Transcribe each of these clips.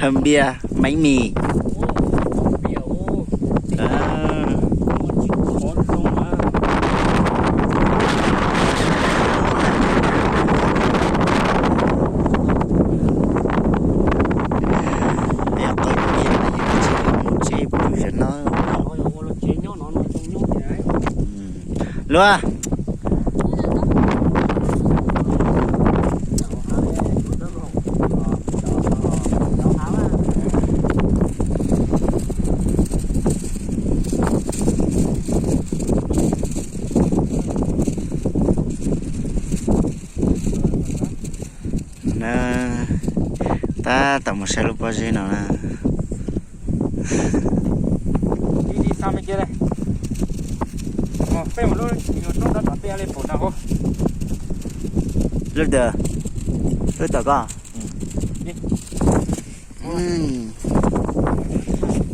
Hawm npias, maiv mis. Tsev pw zaum no. Luag. Na, tab tom mus saib lub pob zeb no na. Lub twg? Lub tom ko.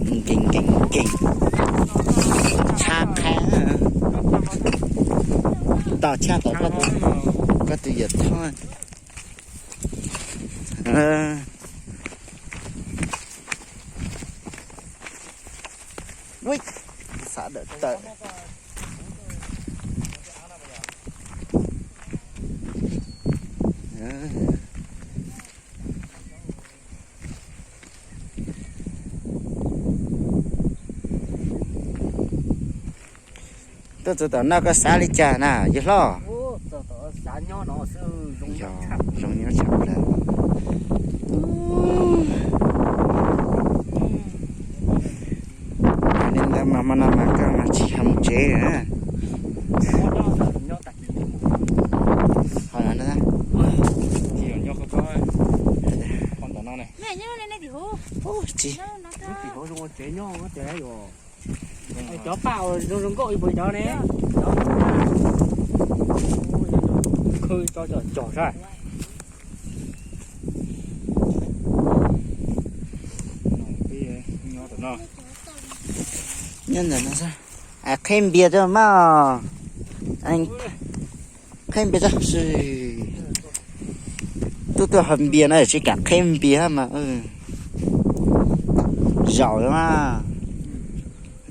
Nkees nkees nkees. Tshab qhab. Tom tshab tom koj tus yawm thoj. Xav dawm tawm. Tuaj txog tom no koj xav li cas na yawg hlob? Zoo nyob tshaj plaws. Li ntawd mas hmo no mas koj mas tsis yog mus tsev na. Ho no na. Tsis. Cov paj zoo zoo nkauj ib puas cov ne. Khwb tso cog saib. Nyob ntawm no xwb. Qheb npias rau mas. Qheb npias rau. Tuaj tuaj haus npias no tsis kam qheb npias mas. Zaum mas.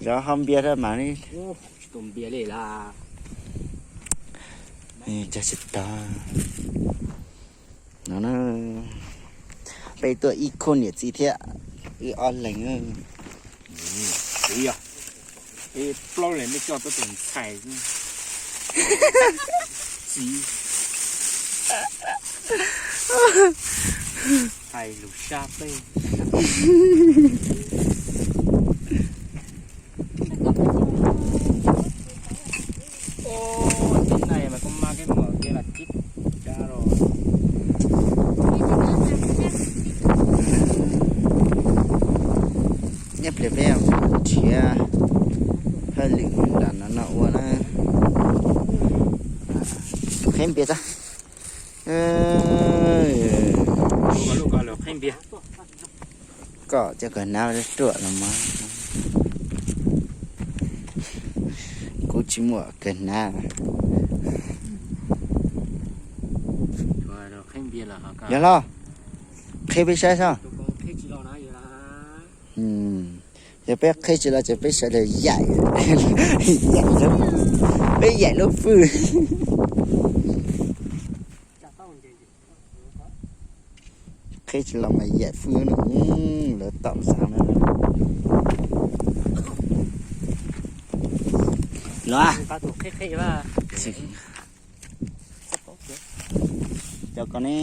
Zaum haus npias rau mas li. Tsis tau npias li las. Cog tsis tau. No na, peb tuaj ib khub niam txiv thiab, wb ob leeg. Txiv yog, peb plaub leeg nej coj tuaj tus ntxhais. Txiv. Hais lus sab peb. Ub, tib neeg mas koj mag keb mom keb las tib cab los. Nyob pliag peb nrhiav hauj lwm nram no no ua na. Qheb npias tso. Koj cov kawg hnab ruam no mas. Kuv tsis muaj kawg hnab. Yog los, qheb peb saib seb. Yog peb qheb tsis los ces peb sawv daws yaim, yaim, peb yaim lub fwj. Qheb tsis los mas yaim fwj no, lawv tom xav na. Los, cov ko ne.